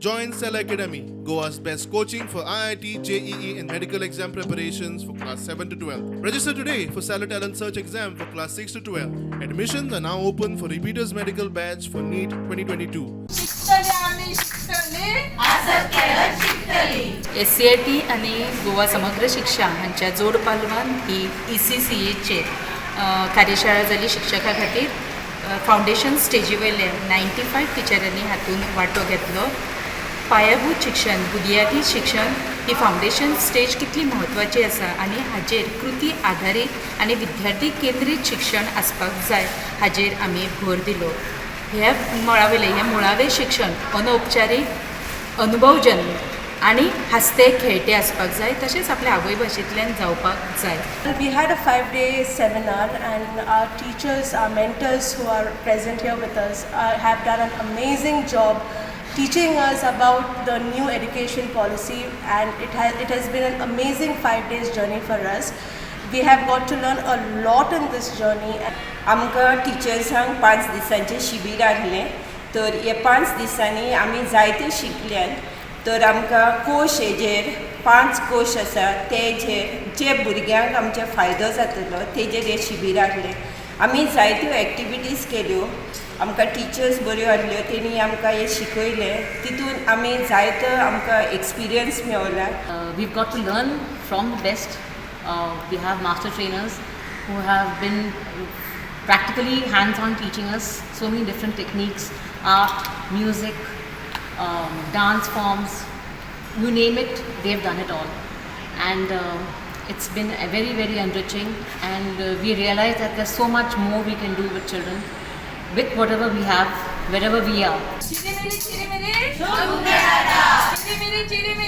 Join Cell Academy, Goa's best coaching for IIT, JEE, and medical exam preparations for class 7 to 12. Register today for Stellar Talent Search exam for class 6 to 12. Admissions are now open for repeaters medical batch for NEET 2022. शिकतले आमी, शिकतले. S C I T आनी गोवा समग्र शिक्षा हांच्या जोड पालवान ही E C C एचेर कार्यशाळा जाली शिक्षकां खातीर. फावंडेशन स्टेजी वयले 95 टिचरांनी हातूंत वांटो घेतलो. पायाभूत शिक्षण, बुनियादी शिक्षण ही फावंडेशन स्टेज कितली म्हत्वाची आसा आनी हाजेर कृती आधारीत आनी विद्यार्थी केंद्रीत शिक्षण आसपाक जाय, हाजेर आमी भर दिलो. ह्या मळा वयलें हें मुळावें शिक्षण अनौपचारीक, अनुभवजन्य आनी हांसते खेळटे आसपाक जाय, तशेंच आपल्या आवय भाशेंतल्यान जावपाक जाय. We had a 5-day seminar, and our teachers, our mentors who are present here with us, have done an amazing job teaching us about the new education policy, and it has been an amazing 5 days journey for us. We have got to learn a lot in this journey. आमकां टिचर्सांक 5 दिसांचें शिबीर आहलें, तर हे 5 दिसांनी आमी जायते शिकल्यात. तर आमकां कोश हेजेर, पांच कोश आसा तेजेर, जे भुरग्यांक आमचे फायदो जातलो तेजेर हें शिबीर आहलें. आमी जायत्यो एक्टिविटीज केल्यो. आमकां टिचर्स बऱ्यो आहल्यो, तेणी आमकां हें शिकयलें. तितून आमी जायतो आमकां experience Mewla. We've got to learn from the best. We have master trainers who have been practically hands-on teaching us so many different techniques, art, music, dance forms, you name it, they've done it all. And it's been a very, very enriching, and we realize that there's so much more we can do with children, with whatever we have, wherever we are. चिरीमिरी चिरीमिरी, चिरीमिरी चिरीमिरी.